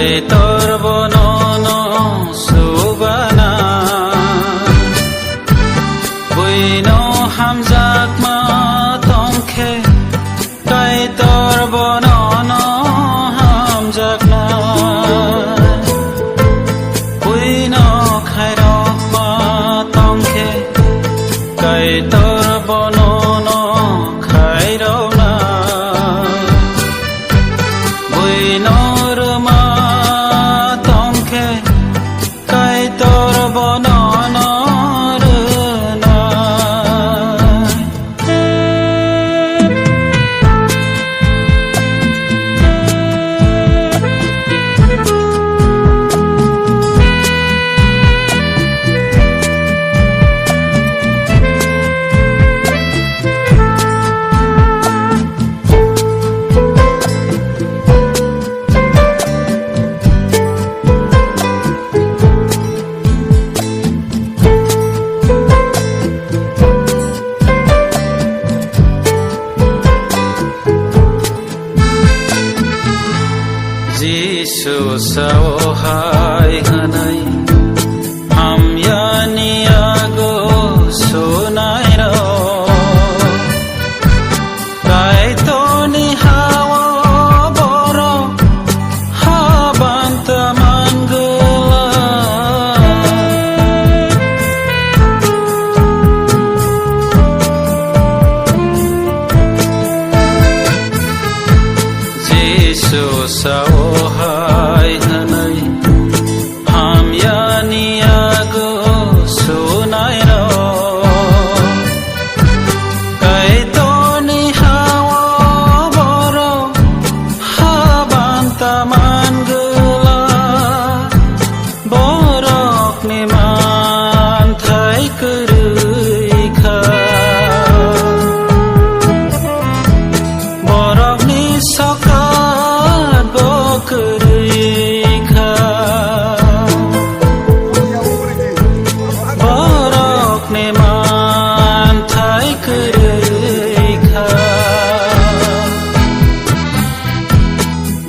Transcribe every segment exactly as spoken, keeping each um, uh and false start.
Kaitor bono no subana, buino hamjakma tongkhe, Kaitor bono no hamjakna, buino khairokma tongkhe, Kaitor bono no khairokna. Buino rwma tongkhe, Kaitor bono no rwnai. Jisu sao hai hwnwi, hamyani yago sunairok. Kaitorni ha-o borok habanta mangwlak. Jisu sao hai hwnwi, hamyani yago sunairok. Kaitorni ha-o borok habanta mangwlak. Borokni manthai kwrwi kha. Borokni sokat bo kwrwi kha. Borokni manthai kwrwi kha.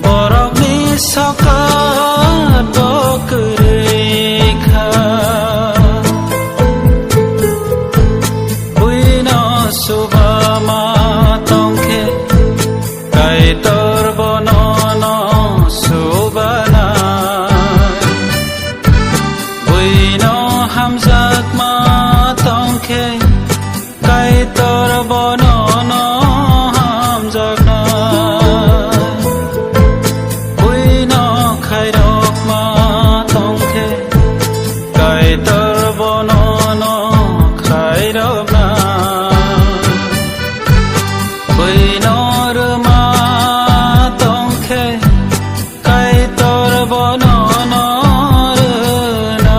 Borokni sokat bo kwrwi kha. Buino subama tongkhe, Kaitor bono no subana. Buino hamjakma tongkhe, Kaitor bono no hamjakna. Buino khairokma tongkhe, Kaitor bono no khairokna. Buino rwma tongkhe, Kaitor bono no rwna.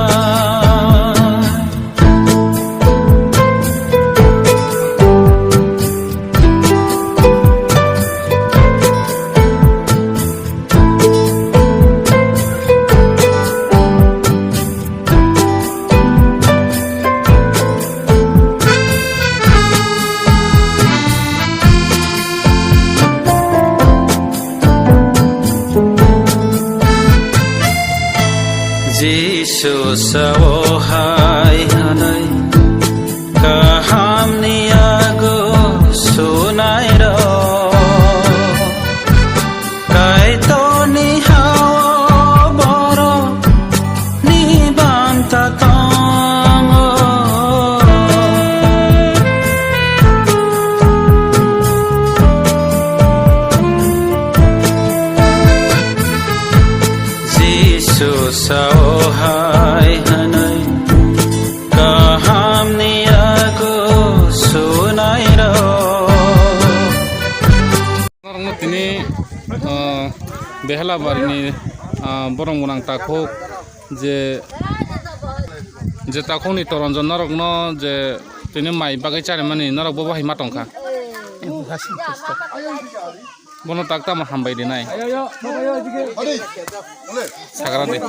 Jisu sao hai hwnwi, kahamni yago sunairok. Kaitorni ha-o borokni banta tongo. Jisu sao hai hwnwi, kahamni yago sunairok. Norokno tini, ah, Behela barini, ah, borok gwnang takhuk je, je takhukni toronjon norokno je tini mai bagwi charimani norok bo bahai ma tongkha. Bono tak tamo hambai rinai. Sagra de.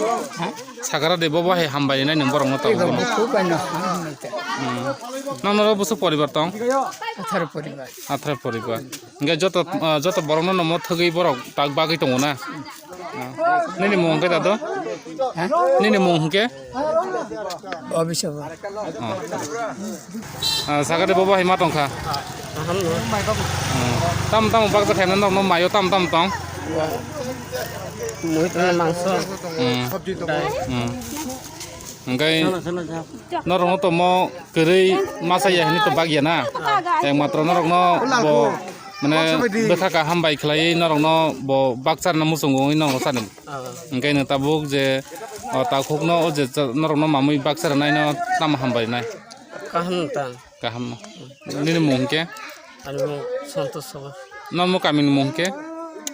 Sagra de bo bahai hambai rinai nung borokno takhuk bono. Hmm. Nang norok bwswk poribar tong? Atharo poribar. Atharo poribar. Hingke joto, ah, joto borokno nomo thwgwi borok tak bagwi tongo na? Ah. Nini mung hwnkhe dado? Ha? Nini mung hwnkhe? Obisabo. Ah. Ah, sakate bobo hai ma tongkha? Aham no. Hmm. Tam tam baksa khaina norokno mayo tam tam tong? Mui tong mangso. Hmm. Hmm. Hwnkhe norokno tomo kwrwi masa ya hinwi to bagya na. Ekmatro norokno bo mane bwkha kaham bai khlaiwi norokno bo baksa rwna muchungo wngwi norokno sani. Hwnkhe nwng tabuk je o takhukno o je norokno mamwi baksa rwnaino tamo hambai nai. Kaham ta. Kaham no. Nini mung hwnkhe? Ani mung Santosh Sawa. Nomo kamini mung hwnkhe?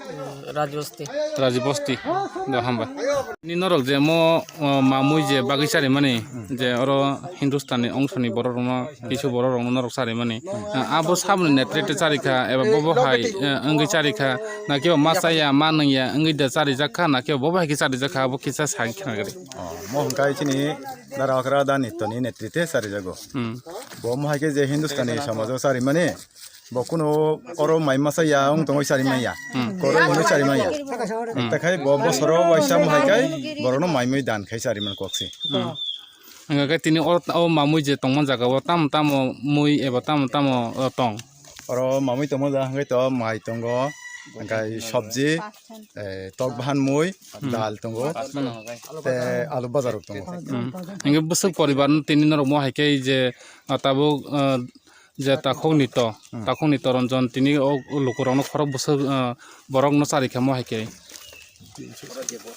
Mm, Rajbosti. Rajbosti. Do hamba. Ni norok je mo, o, mamui je bagwi charimani, je oro Hindustani ongsoni borok rokno, kisu borok rokno norok charimani. A, abo saboni netrite charikha, eba bobo hai, e, wngwi charikha, na kiba ma chaya, ma nungya, wngwi da charijakha, na kiba bobo hai khe charijakha, abo kisa sai khna gari. O, mo hwnkhe chini Dara okra da nitto ni netrite charijago. Hmm. Bo mohai khe je Hindustani somajo charimani, bo kuno oro mai masa ya wng tongwi charimaya. Hmm. Koro hwnwi charimaya. Hmm. Takhai bo bosoro waisa mohai kai borokno maimui dan khai chariman koksi. Hmm. Hwnkhe tini o, o mamui je tongma jaga o tamo tamo mui eba tamo tamo, o, tong? Oro mamui tongma jaga hwnkhe to mai tongo, hwnkhe sobji, eh, tok bahan mui, dal tongo, tei alu bajar rok tongo. Hmm. Hingke bwswk poribar no tini norok mo hai khe je, ah, tabuk, ah, je takhuk ni to, takhuk ni to ronjon tini o lukurok no khorok bwswk, ah, borok no chari khe mo hai khe.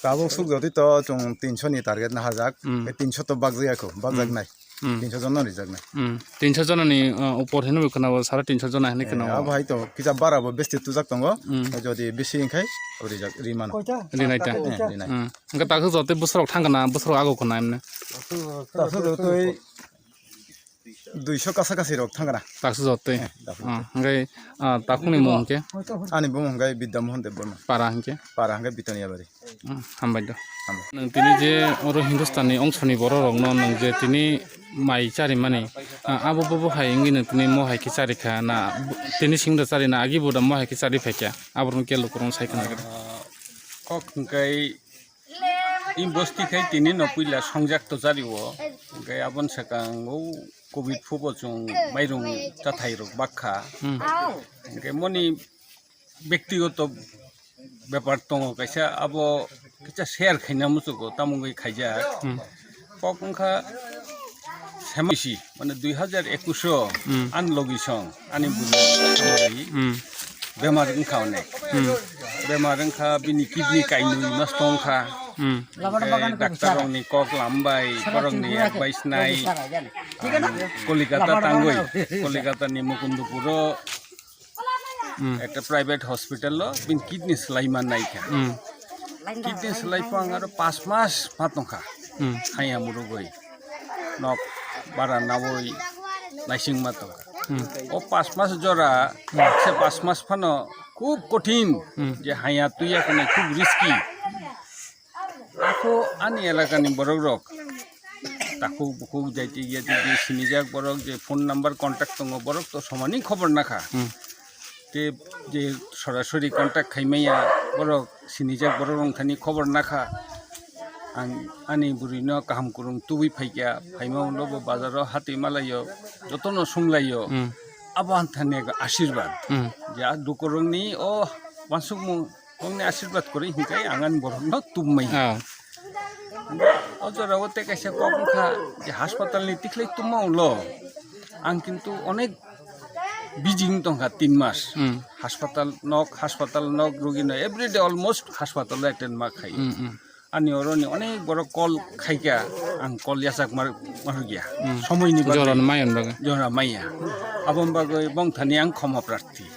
Tabuk suk jodi to chwng tinso ni target na hajak, Hmm. tei tinso to bakjak ya kho, bakjak Hmm. nai. Hmm. Tinso jona rijak nai. Hmm. Tinso jona ni, ah, upor hinwi khwna o, sare tinso jona hinwi khwna o. Abo hai to kisa bara bo besti tujak tongo. Hmm. Jodi bisi wngkhai rijak ri mano. Rinai ta? Eh, rinai. Hmm. Hingke takhu jotoi bwswrok thang kana, bwswrok ago khwna emne? Takhu jotoi duiso kasa kasi rok thang kana. Takhu jotoi. Eh, takhu. Ah, hingke, ah, takhuk ni mung hingke? Ani bumung hingke Bidya Mohan Debbarma. Para hingke? Para hingke Bitaniya Bari. Hmm, hambai do. Hambai. Nwng tini je oro Hindustani ongsoni borok rokno nwng je tini mai charimani, ah, abo bobo hai wngwi nwng tini mo hai khe charikha na, tini singda charina agi bo da mo hai khe chari phaikha, aborokno kelo kwrwng sai khna. Ah, kok hwnkhe i bosti khai tini no puila songjak to chario, hwnkhe aboni swkang o covid phubo chwng mairung chathai rok bakha. Hmm. Hwnkhe moni bektigoto bepar tongo kaisa, abo kisa share khaina muchugo, tamo wngwi khaijak. Hmm. Kok wngkha semisi, mane dui hajar ekush o Hmm. an logi song, ani bumi samari Hmm. bemar wngkha onek. Hmm. Bemar wngkha bini kidney kainwi nosto wngkha. Hmm. Hingke daktar rokni kok lambai, borokni advice nai. Kolikata tangwi, Kolikata ni Mukundupuro Hmm. Ekta private hospital o bini kidney swlai ma naikha. Hmm. Kidney swlai phang aro pas mas ma tongkha. Hmm. Haiya murugwi. Nok bara nawi naising ma tongkha. Hmm. O pas mas jora, Hmm. se pas mas phano khub kothin Hmm. je haiya tuya kane khub risky. Ako ani elakani borok rok takhuk bukhuk jaiti giya tigi sinijak borok je phone number contact tongo, borok to somani khobor nakha. Hmm. Te je sorasori contact khaimaya borok sinijak borok rok thani khobor nakha. Ang ani bwrwino kaham kwrwng tubui phaikha, phaima ulo bo bazaro hatwi malaio, jotono sunglaio. Hmm. Abo ang thani ego ashirbad. Hmm. Je a dukurokni o wansukmung Bongni ashirbad kwrwi hinkai ang ani borokno tubmai. Ah. O jorao tei kaisa kok wngkha je haspatalni tikhlai tubma ulo ang kintu onek busy wng tongkha tin mas. Hmm. Haspatal nok, haspatal nok, rogino everyday almost haspatal attend ma khai. Hmm, hmm. Ani oroni onek borok call khaikha, ang call yachak mar-, margya. Hmm. Somoini bagwi. Jorano maya bagwi. Jora maya. Aboni bagwi bongthani ang khoma prarthi.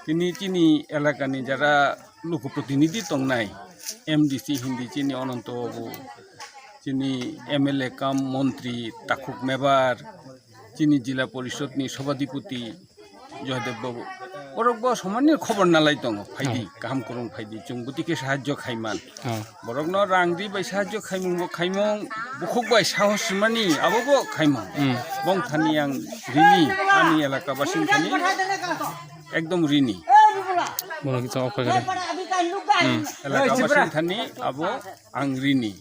Tini chini elakani jara luku protinidhi tongnai, M D C hindi chini Ananto Babu, chini M L A kam montri Takhuk Mebar, chini Jila Porishod ni Sobadipoti Joydev Babu. Borok bo somani khobor nalai tongo, phaidi, Hmm. kaham kwrwng phaidi, chwng bwtwi khe sahajyo khaiman. Oh. Borokno rang ri bai sahajyo khaimung bo khaimung, bukhuk bai sahos rimani abo bo khaimung. Hmm. Bongthani ang rini, ani elaka basing thani ekdom rini. Bono kisa off khai gari. Hmm. Elaka basing thani abo ang rini.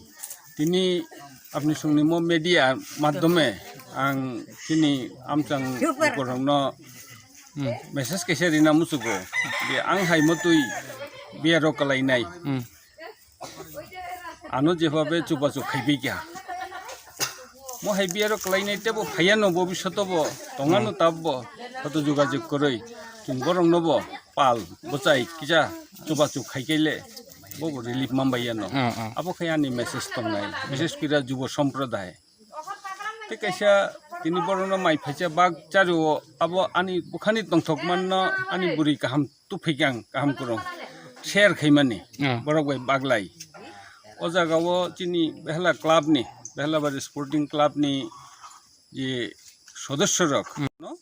Tini apni songni mo media madhyome ang tini amchang lukurokno Hmm. message kaisa rina muchugo. Je ang hai motwi biyaro kalainai. Hmm. Ano jebabe chubachu khaibai kha. Mo hai biyaro kalainai tebo phaiya no bobishoto bo tongano Hmm. tabbo hoto jogajog kwrwi. Chwng borokno bo pal bwchai kisa chubachu khaikele bo bo relief manbaiya no. Ah, ah. Abo khai ani message tongnai. Bises kira jubo somproday. Tei kaisa tini borokno mai phaisa bak chario abo ani bukhani tongthok manno ani bwrwi kaham tuphaikang kaham kwrwng share khaimani Ah. borok bai baglai. O jaga o chini Behela club ni, Behelabari Sporting Club ni je sodosyo rok Hmm. no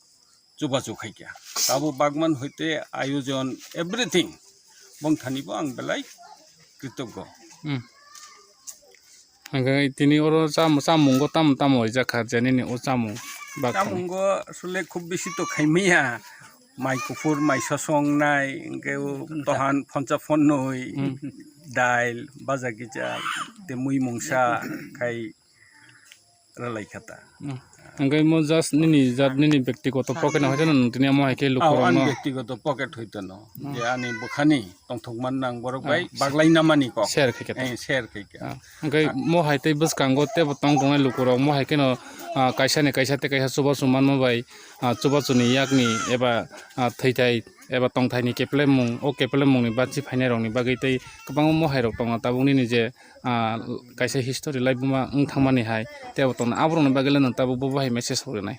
chubachu khaikha. Tabuk bagman hoite ayojon everything bongthani bo ang belai kritoggo. Hmm. Hingke tini oro cham-, chamungo tamo tamo rijak kha je nini o chamung bak thani? Chamungo asole khub bisi to khaimaya. Mai kuphur, mai sosong nai, hingke o tohan phonsa phonnoi, Hmm. dail, baja gija, te mui mungsa khai rwlai kha ta. Hmm. Hingke mo just nini jat nini bektigoto pocket no hoite no nung tini amo hai khe lukurok Ao, ani no. Bektigoto pocket hoite no. Hmm. Je ani bwkhani tongthok man nang borok bai Ah. Baglai namani kok. Share khe khe ta. Eh, share khe khe. Ah. Hingke Ah. mo hai tei bwskango tebo tong tongnai lukurok mo hai kheno, ah, kaisa ni kaisa tei kaisa chubachu manma bai, ah, chubachu ni yakni eba, ah, thwithai eba tongthai ni kepelemung, o kepelemung ni bachi phainai rok ni bagwi tei kwbangma mo hai rok tongo tabuk nini je ah, kaisa history laibuma wng thangmani hai tebo tongna aborokni bagwi le nwng tabuk bo bahai message rw rinai.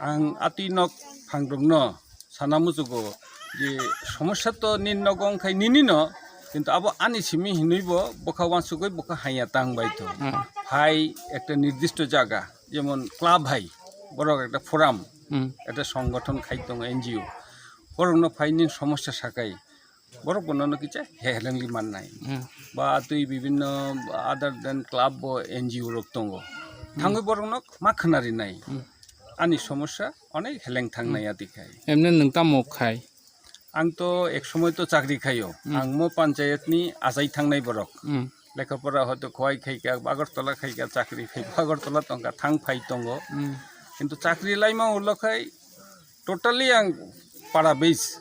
Ang atwi nok phangrokno sana muchugo je somosya to nini nogo wngkhai nini no, kintu abo ani simi hinwi bo bwkha wansugwi bwkha haiya tang bai to. Hmm. Hai ekta nirdishto jaga, jemon club hai, borok ekta forum, Hmm. ekta songgothon khai tongo N G O, borokno phai nini somosya sakai. Borok bo nono kisa helengli mannai. Hmm. Ba twi bibinno other than club bo N G O rok tongo. Hmm. Thangwi borokno ma khwnarinai. Hmm. Ani somosya onek heleng thangnai Hmm. ati khai. Emne nwng tamo khai? Ang to ek somoi to chakri khaio. Hmm. Ang mo panchayat ni achai thangnai borok. Hmm. Lekha pora hoito khowai khaikha, Agartala khaikha, chakri khaikha, Agartala tongkha, thang phai tongo. Hmm. Kintu chakri laima ulo khai totally ang para base.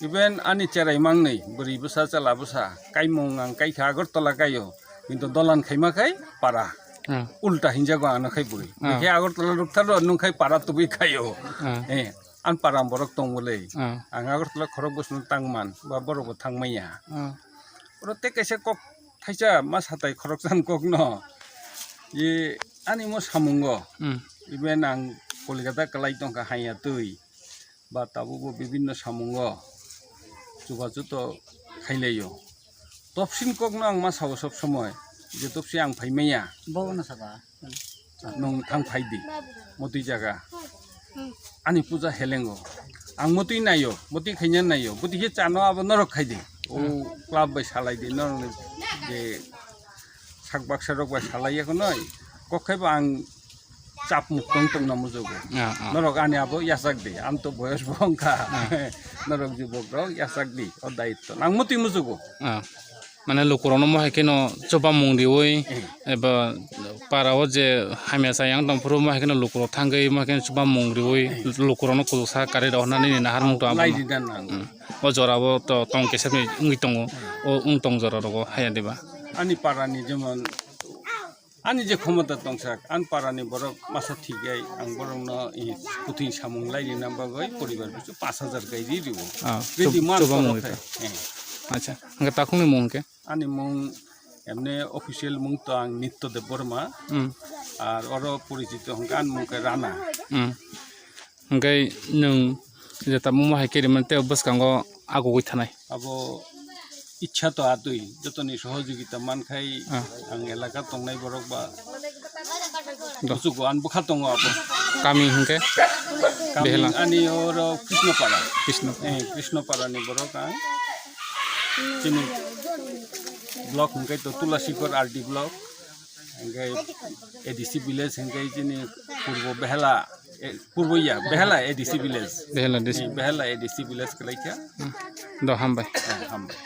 Even ani cherai mangnwi, bwrwi bwsa, chwla bwsa, kaimung ang kaikha Agartala kaio, kintu dolan khaima khai para. Hmm. Ulta hinjago ano khai bwrwi. Hmm. Bwkhe Agartala ruktharo, nung khai para tubui khaio. Hmm. Eh, an para borok tongmolei. Hmm. Ang Agartala khorok bwsano tangman, ba borok bo thangmaya. Hmm. Oro tei kaisa kok thaisa ma satai khoroksan kokno. Ye ani mo samungo. Hmm. Even ang Kolkata kwlai tongkha haiya twi. Ba tabukbo bibinno samungo chubachu to khailaio. Topsin kokno ang ma sao sob somoi, je topsi ang phaimaya. Bo no saka. Nwng thang phaidi, motwi jaga. Ani puja helengo. Ang motwi naio, motwi khaina naio. Bwtwi khe chano abo norok khaidi. O club bai salaidi, norokni je sak baksa rok bai salai ya khonoi. Kok khai bo ang chap muk tong tong na mujugo. Ah, ah. Norok ani abo yachak di, ang to boyos bo wngkha. Ah. Norok jubok rok yachak di, o daitto. Ang motwi mujugo. Ah. Mane lukurokno mo hai kheno chubamung riwi, eh, eba para o je hamya cha yang tong phuru mo hai kheno lukurok thangwi mo hai kheno chubamung riwi, eh, lukurokno kuchuk sa karwi rw hwnna nini naharmung to abo. Lai di dan ang. Hmm. O jora o to tong kesa wngwi tongo, o wng tong jora rogo haya diba. Ani para ni jemon Ani je khomota tongsak, ani para ni borok masa thik gai, ang borok no, eh, kuthwi samung lai rina bagwi poribar pisu pash hajar kai ri ribo. Ah, Ridi chub-, man chubamung tongma rita. Khai. Eh. Acha, hingke takhuk ni mung hingke? Ani mung emne official mung to ang Nitya Debbarma. Hmm. Ar oro porichito hingke ani mung khe Rana. Hmm. Hingke nwng je tabuk mo hai khe rimani tei bwskango agugwi thanai. Abo ichha to atwi jotoni sohojogita mankhai Ah. ang elaka tongnai borok ba Do. Kuchugo ani bwkha tongo abo. Kami hingke? Kami Behela. Ani oro Krishnopara. Krishna. Eh, Krishnopara ni borok ang. Chini block hingke to Tulasikor R D block. Hingke A D C village hingke chini Purbo Behela, eh, Purbo ya, Behela A D C village. Behela A D C. Eh, Behela A D C village kalaikha. Hmm. Do hambai. Eh, hambai.